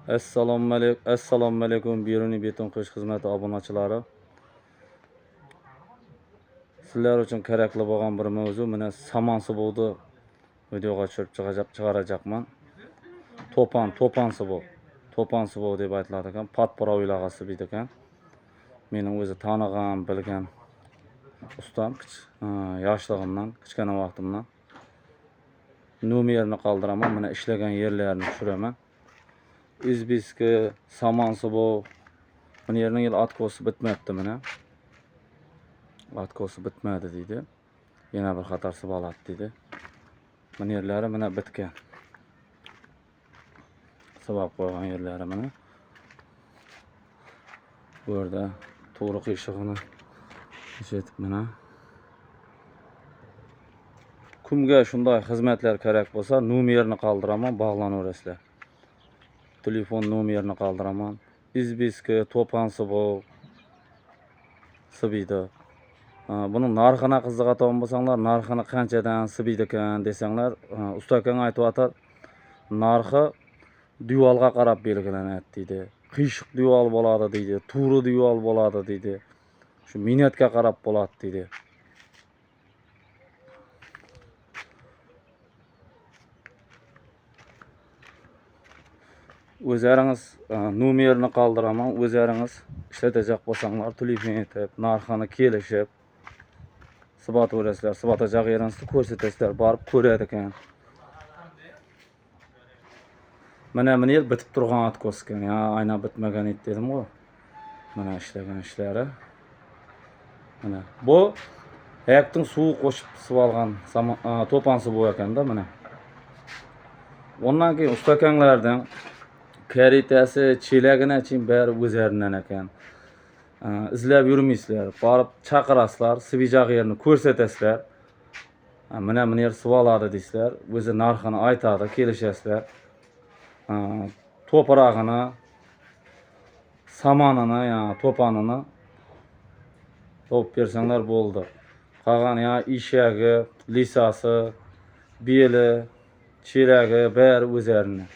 Assalomu alaykum Beruniy beton quyish xizmati obunachilari. Sizlar uchun kerakli bo'lgan bir mavzu, mana saman sıvovni videoga tushirib chiqaracakman. To'pon sıvov. To'pon sıvov deb aytiladi ekan, patparovilaga sıvıydi ekan. Mening o'zi tanigan, bilgan ustam, yoshligimdan, kichkina vaqtimdan. Nomerini qoldiraman, mana ishlagan yerlarini tushiraman. Izbiski, saman sıvov. Buni yerning yil atkosi bitmabdi mana. Atkosi bitmadi deydi. Yana bir xatar sıvaladi deydi. Buni yerlari mana bitgan. Sıvab qo'ygan yerlari mana. Bu yerda to'g'ri qiyshig'ini ishlatib mana. Kimga shunday xizmatlar kerak bo'lsa, nomerini qoldiraman, bog'lanaverasizlar. Telefon nomerini qoldiraman. Izbiski, to'pon sıvov sıvıydi. Buni narxini qiziqadigan bo'lsanglar, narxini qanchadan sıvıydi ekan desanglar, usta akang aytyapti, narxi devorga qarab belgilanadi deydi. Qiyshiq devor bo'ladi deydi, to'g'ri devor bo'ladi deydi. Shu minatga qarab bo'ladi deydi. O'zlaringiz nomerini qoldiraman, o'zlaringiz ishlatacak bo'lsanglar, telefon etib, narxini kelishib sıvataverasizlar, sıvatacaq yeringizni ko'rsatasizlar, borib ko'radi ekan. Mana buni yer bitib turgan atkos ekan, ya aynan bitmagan edi dedim-ku. Mana ishlagan ishlari. Mana bu ayakning suvi qo'shib sıvalgan to'pon suvi ekanda mana. Ondan keyin ustakanglardan karitasi, chelagini chin bari o'zlaridan ekan. Izlab yurmaysizlar, borib chaqirasizlar, sıvıycaq yerini ko'rsatasizlar. Mana buni yer sıvaladi deysizlar, o'zi narxini aytadi, kelishasizlar. To'prog'ini, samonini, ya'ni to'ponini topib bersanglar bo'ldi. Qolgan ya eshagi, lisasi, beli, chelagi bari o'zlarini.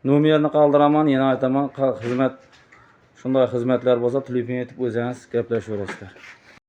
Nomerini qoldiraman, yana aytaman, xizmat shunday xizmatlar bo'lsa, telefon etib o'zingiz gaplashaverasizlar.